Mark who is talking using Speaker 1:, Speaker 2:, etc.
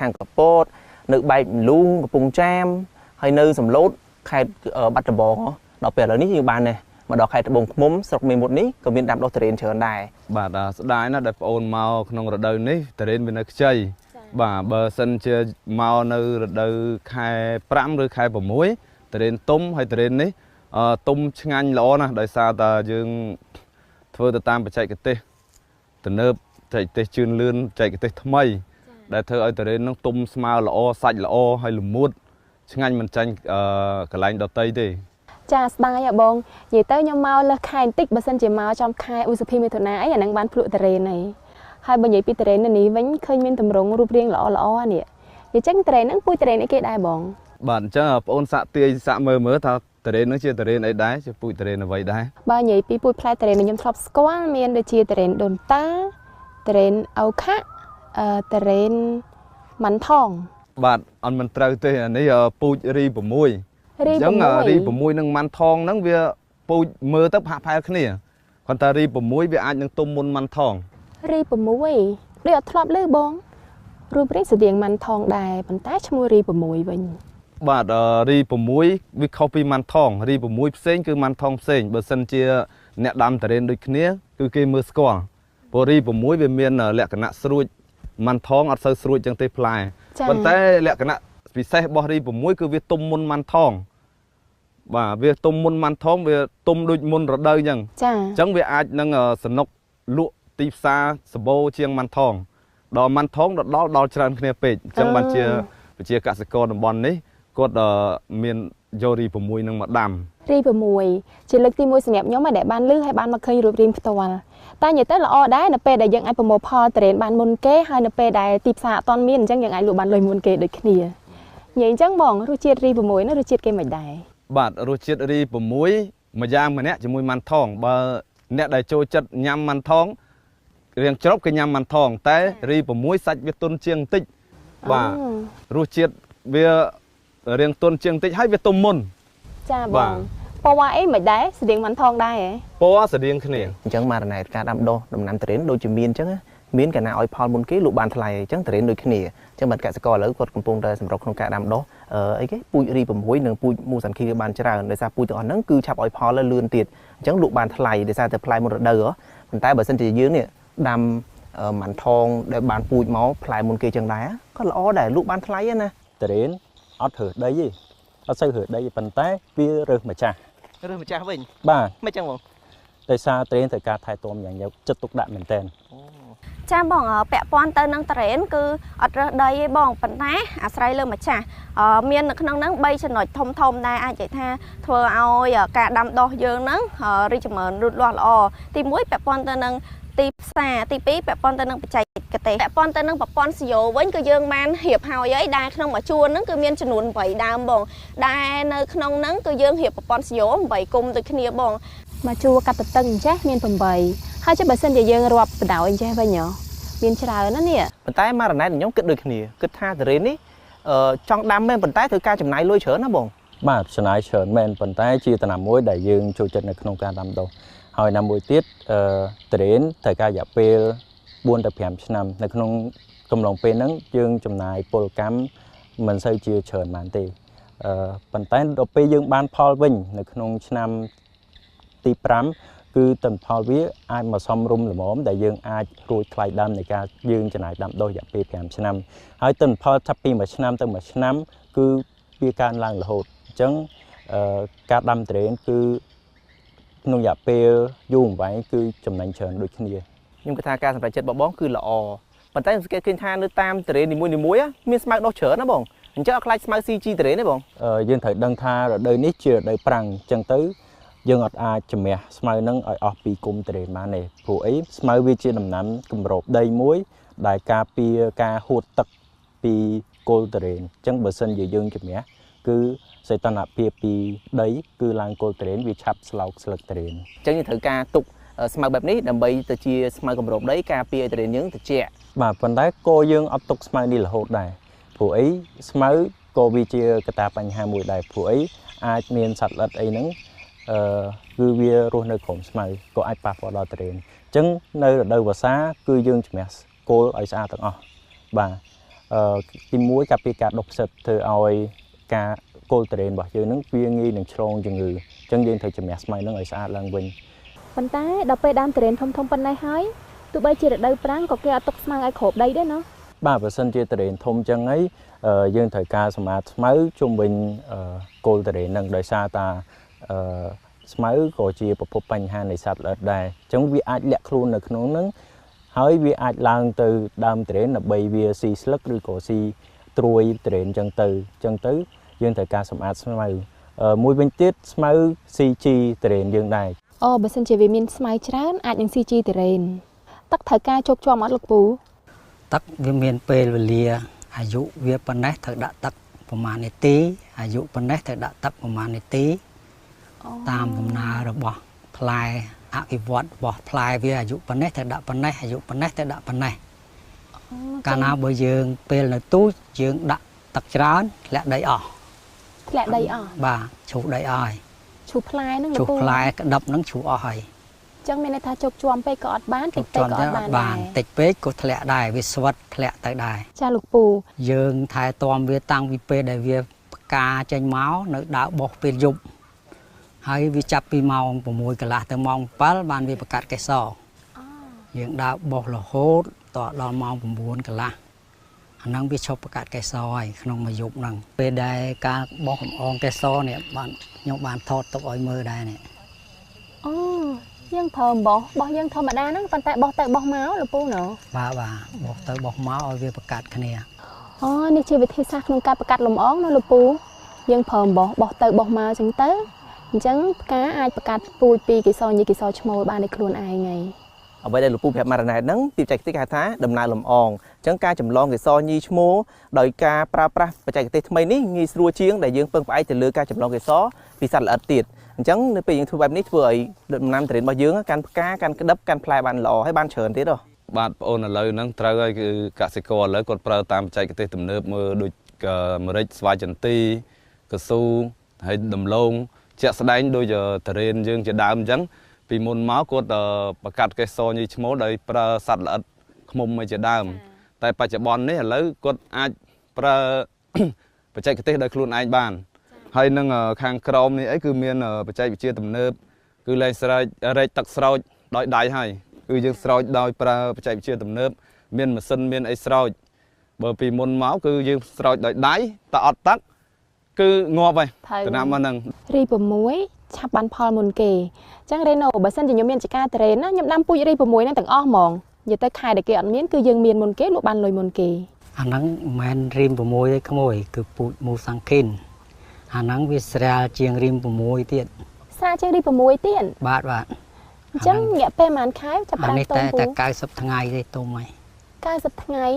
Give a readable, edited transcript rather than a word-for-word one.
Speaker 1: ខាងកពតនៅបែកលូងកំពង់ចាមហើយនៅសំឡូតខេត្តបាត់ដំបងដល់ពេលឥឡូវនេះយើងបាននេះមកដល់ខេត្តត្បូងឃ្មុំស្រុកមេមត់នេះក៏មានដាំដុះទុរេនច្រើនដែរ
Speaker 2: បាទស្ដាយណាស់ដែលប្អូនមកក្នុងរដូវនេះទុរេនវានៅខ្ចីបាទបើសិនជាមកនៅរដូវខែ5ឬខែ6ទុរេនទុំហើយទុរេននេះទុំឆ្ងាញ់ល្អណាស់ដោយសារតែយើងធ្វើទៅតាមបច្ចេកទេសទំនើបបច្ចេកទេសជឿនលឿនបច្ចេកទេសថ្មីដែលធ្វើឲ្យទុរេននឹងទុំស្មើល្អសាច់ល្អហើយល្មួតឆ្ងាញ់មិនចាញ់កន្លែងដតីទេ
Speaker 3: ចាស្ដាយហ៎បងនិយាយទៅខ្ញុំមកលើសខែបន្តិចបើសិនជាមកចំខែឧសភាមិថុនាអីអានឹងបានភ្លក់ទុរេនហើយហើយបើនិយាយពីទុរេននៅនេះវិញឃើញមានទម្រង់រូបរាងល្អល្អនេះនិយាយចឹងទុរេនហ្នឹងពូជទុរេនអីគេដែរបង
Speaker 2: បាទអញ្ចឹងបងអូនសាក់ទាយសាក់មើលមើលថាទុរេនហ្នឹងជាទុរេនអីដែរជាពូជទុរេនអ្វីដែរ
Speaker 3: បើនិយាយពីពូជផ្លែទុរេនខ្ញុំធ្លាប់ស្គាល់មានដូចជាទុរេនដូនតាទុរេនអូខាទុរេនម៉ាន់ថង
Speaker 2: បាទអត់មិនត្រូវទេអានេះពូជរី6
Speaker 3: រី
Speaker 2: អញ្ចឹងរី6និងម៉ាន់ថងហ្នឹងវាពូជមើលទៅផាក់ផែលគ្នាគ្រាន់តែរី6វាអាចនឹងទុំមុនម៉ាន់ថង
Speaker 3: រី6ដូចអត់ធ្លាប់ឮបងរូបរាងស្តៀងម៉ាន់ថងដែរប៉ុន្តែឈ្មោះរី6វិញ
Speaker 2: បាទរី6វាខុសពីម៉ាន់ថងរី6ផ្សេងគឺម៉ាន់ថងផ្សេងបើសិនជាអ្នកដាំទុរេនដូចគ្នាគឺគេមើលស្គាល់ព្រោះរី6វាមានលក្ខណៈស្រួចម៉ាន់ថងអត់សូវស្រួចចឹងទេផ្លែប៉ុន្តែលក្ខណៈពិសេសរបស់រី6គឺវាទុំមុនម៉ាន់ថងបាទវាទុំមុនម៉ាន់ថងវាទុំដូចមុនរដូវចឹងអញ្ចឹងវាអាចនឹងសនុកលក់ទីផ្សារសម្បូរជាងម៉ាន់ថងដល់ម៉ាន់ថងដល់ច្រើនគ្នាពេកអញ្ចឹងបានជាប្រជាកសិករតំបន់នេះគាត់មានយករី6នឹងមកដាំ
Speaker 3: រី6ជាលើកទី1សម្រាប់ខ្ញុំដែលបានឮហើយបានមកឃើញរូបរាងផ្ទាល់តែនិយាយទៅល្អដែរនៅពេលដែលយើងអាចប្រមូលផលទុរេនបានមុនគេហើយនៅពេលដែលទីផ្សារអត់ទាន់មានអញ្ចឹងយើងអាចលក់បានលុយមុនគេដូចគ្នានិយាយអញ្ចឹងបងរសជាតិរី6នោះរសជាតិគេមិនដែរ
Speaker 2: បាទរសជាតិរី6មួយយ៉ាងម្នាក់ជាមួយម៉ាន់ថងបើអ្នកដែលចូលចិត្តញ៉ាំម៉ាន់ថងរៀងជ្រប់គេញ៉ាំម៉ាន់ថងតែរី6សាច់វាទន់ជាងបន្តិចបាទរសជាតិវារៀងទន់ជាងបន្តិចហើយវាទុំមុន
Speaker 3: ចាបងពណ៌អីមិនដែរស្តៀងម៉ាន់ថងដែរហ៎
Speaker 2: ពណ៌ស្តៀងគ្នា
Speaker 1: អញ្ចឹងម៉ារណែតការដាំដុះដំណាំទុរេនដូចជាមានអញ្ចឹងមានកាលណាឲ្យផលមុនគេលក់បានថ្លៃអញ្ចឹងទុរេនដូចគ្នាអញ្ចឹងបានកសិករឥឡូវគាត់កំពុងតែសម្រុកក្នុងការដាំដុះអីគេពូជរី6និងពូជមូសាន់ឃីបានច្រើនដោយសារពូជទាំងអស់ហ្នឹងគឺឆាប់ឲ្យផលលឿនទៀតអញ្ចឹងលក់បានថ្លៃដោយសារតែផ្លែមុនរដូវប៉ុន្តែបើសិនជាយើងនេះដាំម៉ាន់ថងដែលបានពូជមកផ្លែមុនគេចឹងដែរក៏ល្អដែរលក់បានថ្លៃណា
Speaker 4: ទុរេនអត់រើសដីទេអត់សូវរើសដីប៉ុន្តែវារើសម្ចាស់
Speaker 1: រើសម្ចាស់វិញ
Speaker 4: បាទ
Speaker 1: មិនចឹងបង
Speaker 4: ដោយសារទុរេនត្រូវការថែទាំយ៉ាងយកចិត្តទុកដាក់មែនទែន
Speaker 5: ចាបងពាក់ព័ន្ធទៅនឹងទុរេនគឺអត់រើសដីទេបងប៉ុន្តែអាស្រ័យលើម្ចាស់មាននៅក្នុងហ្នឹង3ចំណុចធំធំដែរអាចនិយាយថាធ្វើឲ្យការដាំដុះយើងហ្នឹងរីកចម្រើនលូតលាស់ល្អទី1ពាក់ព័ន្ធទៅនឹងទីផ្សារទី2ពាក់ព័ន្ធទៅនឹងបច្ចេកទេសពាក់ព័ន្ធទៅនឹងប្រព័ន្ធសយោវិញគឺយើងបានរៀបហើយអីដែលក្នុងមួយជួរហ្នឹងគឺមានចំនួន8ដើមបងដែលនៅក្នុងហ្នឹងគឺយើងរៀបប្រព័ន្ធសយោ8គុំដូចគ្នាបង
Speaker 3: មួយជួរកាត់តឹងអញ្ចេះមាន8ហើយចុះបើសិនជាយើងរាប់បដ ாய் អញ្ចេះវិញហ៎មានច្រើនណាស់នេះ
Speaker 1: ប៉ុន្តែម៉ារណែតខ្ញុំគិតដូចគ្នាគិតថាទុរេននេះចង់ដាំមែនប៉ុន្តែត្រូវការចំណាយលុយច្រើនណាបង
Speaker 4: បាទចំណាយច្រើនមែនប៉ុន្តែជាដំណាំមួយដែលយើងចូលចិត្តនៅក្នុងការដាំដុះហើយណាមួយទៀតទុរេនត្រូវការរយៈពេល4ទៅ5ឆ្នាំនៅក្នុងកំឡុងពេលហ្នឹងយើងចំណាយពលកម្មមិនសូវជាច្រើនប៉ុន្មានទេប៉ុន្តែដល់ពេលយើងបានផលវិញនៅក្នុងឆ្នាំទី5គឺទិន្នផលវាអាចមកសមរម្យល្មមដែលយើងអាចរួចថ្លៃដើមនៃការយើងចំណាយដាំដុះរយៈពេល5ឆ្នាំហើយទិន្នផលចាប់ពី1ឆ្នាំទៅ1ឆ្នាំគឺវាកើនឡើងរហូតអញ្ចឹងការដាំទុរេនគឺក្នុងរយៈពេលយូរអង្វែងគឺចំណេញច្រើនដូចគ្នា
Speaker 1: ខ្ញុំគិតថាការសម្រេចចិត្តរបស់បងគឺល្អប៉ុន្តែខ្ញុំសង្កេតឃើញថានៅតាមទុរេននីមួយៗមានស្មៅដុះច្រើនណាបងអញ្ចឹងអត់ខ្លាចស្មៅ CG ទុរេនទេបង
Speaker 4: យើងត្រូវដឹងថារដូវនេះជារដូវប្រាំងអញ្ចឹងទៅយើងអត់អាចជំរះស្មៅនឹងឲ្យអស់ពីគុំទុរេនបានទេព្រោះអីស្មៅវាជាដំណាំគម្របដីមួយដែលការពារការហួតទឹកពីគល់ទុរេនអញ្ចឹងបើសិនជាយើងជំរះគឺសីតុណ្ហភាពពីដីគឺឡើងគល់ទុរេនវាឆាប់ស្លោកស្លឹកទុរេន
Speaker 1: អញ្ចឹងយើងត្រូវការទុកស្មៅបែបនេះដើម្បីទៅជាស្មៅគម្របដីការពារឲ្យទុរេនយើងត្រជាក់
Speaker 4: បាទប៉ុន្តែក៏យើងអត់ទុកស្មៅនេះរហូតដែរព្រោះអីស្មៅក៏វាជាកត្តាបញ្ហាមួយដែរព្រោះអីអាចមានសត្វល្អិតអីហ្នឹងគឺវារស់នៅក្រោមស្មៅក៏អាចប៉ះពាល់ដល់ទុរេនអញ្ចឹងនៅរដូវវស្សាគឺយើងជំរះគល់ឲ្យស្អាតទាំងអស់បាទ ទី1ការពារការដុះផ្សិតធ្វើឲ្យការគល់ទុរេនរបស់យើងនឹងវាងាយនឹងឆ្លងជំងឺអញ្ចឹងយើងត្រូវជំរះស្មៅនឹងឲ្យស្អាតឡើងវិញ
Speaker 3: ប៉ុន្តែដល់ពេលដើមទុរេនធំៗប៉ុណ្ណេះហើយទោះបីជារដូវប្រាំងក៏គេអត់ទុកស្មៅឲ្យគ្របដីដែរណោះ
Speaker 4: បាទបើសិនជាទុរេនធំចឹងហើយយើងត្រូវការសម្អាតស្មៅជុំវិញគល់ទុរេននឹងដោយសារតាស្មៅក៏ជាប្រភពបញ្ហានៃសត្វល្អិតដែរអញ្ចឹងវាអាចលាក់ខ្លួននៅក្នុងនឹងហើយវាអាចឡើងទៅដើមទុរេនដើម្បីវាស៊ីស្លឹកឬក៏ស៊ីត្រួយទុរេនចឹងទៅយើងត្រូវការសម្អាតស្មៅមួយវិញទៀតស្មៅស៊ីជីទុរេនយើងដែរ
Speaker 3: អូបើសិនជាវាមានស្មៅច្រើនអាចនឹងស៊ីជីទុរេនទឹកត្រូវការជោគជាំអត់លោកពូ
Speaker 6: ទឹកវាមានពេលវេលាអាយុវាប៉ុណ្ណេះត្រូវដាក់ទឹកប្រមាណនាទីអាយុប៉ុណ្ណេះត្រូវដាក់ទឹកប្រមាណនាទីតាមដំណើររបស់ផ្លែអភិវឌ្ឍរបស់ផ្លែវាអាយុប៉ុណ្ណេះត្រូវដាក់ប៉ុណ្ណេះអាយុប៉ុណ្ណេះត្រូវដាក់ប៉ុណ្ណេះកាលណាបើយើងពេលនៅទូចយើងដាក់ទឹកច្រើនធ្លាក់ដីអស់
Speaker 3: ធ្លាក់ដីអស់
Speaker 6: បាទឈូសដីអស់ហើយ
Speaker 3: ឈូសផ្លែហ្នឹងលោកពូ
Speaker 6: ឈូសផ្លែក្តាប់ហ្នឹងឈូសអស់ហើយ
Speaker 3: ចឹងមានន័យថាជោគជាំពេកក៏អត់បានតិចពេកក៏អត់បាន
Speaker 6: តិចពេកក៏ធ្លាក់ដែរវាស្វិតធ្លាក់ទៅដែរ
Speaker 3: ចាលោកពូ
Speaker 6: យើងថែទាំវាតាំងពីពេលដែលវាផ្កាចេញមកនៅដើរបោះពេលយប់ហើយវាចាប់ពីម៉ោង6កន្លះទៅម៉ោង7បានវាបង្កាត់កេសរយើងដើរបោះរហូតតដល់ម៉ោង9កន្លះអាហ្នឹងវាឈប់បង្កាត់កេសរហើយក្នុងមួយយប់ហ្នឹងពេលដែលការបោះកំអងកេសរនេះបានខ្ញុំបានថតទុកឲ្យមើលដែរនេះ
Speaker 3: អូយើងប្រើអំបោះបោះយើងធម្មតាហ្នឹងប៉ុន្តែបោះទៅបោះមកលោកពូណ៎
Speaker 6: បាទបាទបោះទៅបោះមកឲ្យវាបង្កាត់គ្នា
Speaker 3: អូនេះជាវិធីសាស្ត្រក្នុងការបង្កាត់លំអងណាលោកពូយើងប្រើអំបោះបោះទៅបោះមកអញ្ចឹងទៅអញ្ចឹងផ្កាអាចបង្កាត់ពូជពីកេសរញីកេសរឈ្មោលបានដោយខ្លួនឯងហើយ
Speaker 1: អ្វីដែលលោកពូប្រាប់មករណែតហ្នឹងពីបច្ចេកទេសគេហៅថាដំណើរលំអងអញ្ចឹងការចម្លងកេសរញីឈ្មោលដោយការប្រើប្រាស់បច្ចេកទេសថ្មីនេះងាយស្រួលជាងដែលយើងពឹងផ្អែកទៅលើការចម្លងកេសរពីសត្វល្អិតទៀតអញ្ចឹងនៅពេលយើងធ្វើបែបនេះធ្វើឲ្យដំណាំទុរេនរបស់យើងកាន់ផ្កាកាន់ក្តឹបកាន់ផ្លែបានល្អហើយបានច្រើនទៀតហ៎
Speaker 2: បាទបងអូនឥឡូវហ្នឹងត្រូវហើយគឺកសិករឥឡូវគាត់ប្រើតាមបច្ចេកទេសទំនើបមើលដូចម្រេចស្វាយចន្ទីកស៊ូហើយដំឡូងជាក់ស្ដែងដូចទុរេនយើងជាដើមអញ្ចឹងពីមុនមកគាត់បង្កាត់កេសរញីឈ្មោលដោយប្រើសត្វល្អិតឃ្មុំមួយជាដើមតែបច្ចុប្បន្ននេះឥឡូវគាត់អាចប្រើបច្ចេកទេសដោយខ្លួនឯងបានហើយនឹងខាងក្រោមនេះអីគឺមានបច្ចេកវិទ្យាទំនើបគឺលែងស្រែករែកទឹកស្រោចដោយដៃហើយគឺយើងស្រោចដោយប្រើបច្ចេកវិទ្យាទំនើបមានម៉ាស៊ីនមានអីស្រោចបើពីមុនមកគឺយើងស្រោចដោយដៃតែអត់ទឹកគឺងាប់ហើយតំណាំមកហ្នឹង
Speaker 3: រី6ឆាប់បានផលមុនគេអញ្ចឹងរេណូបើសិនជាខ្ញុំមានចការទុរេនណាខ្ញុំដាំពូជរី6ហ្នឹងទាំងអស់ហ្មងនិយាយទៅខែដែលគេអត់មានគឺយើងមានមុនគេលក់បានលុយមុនគេ
Speaker 6: អាហ្នឹងមិនមែនរីម6ទេក្មួយគឺពូជមូសាំងខិនអាហ្នឹងវាស្រាលជាងរីម6ទៀត
Speaker 3: ស្រាលជាងរី6ទៀត
Speaker 6: បាទបាទ
Speaker 3: អញ្ចឹងរយៈពេលប៉ុន្មានខែចាប់ផ្ដើមទុំពូ
Speaker 6: នេះតែ90ថ្ងៃទេទុំហើយ
Speaker 3: 90ថ្ងៃ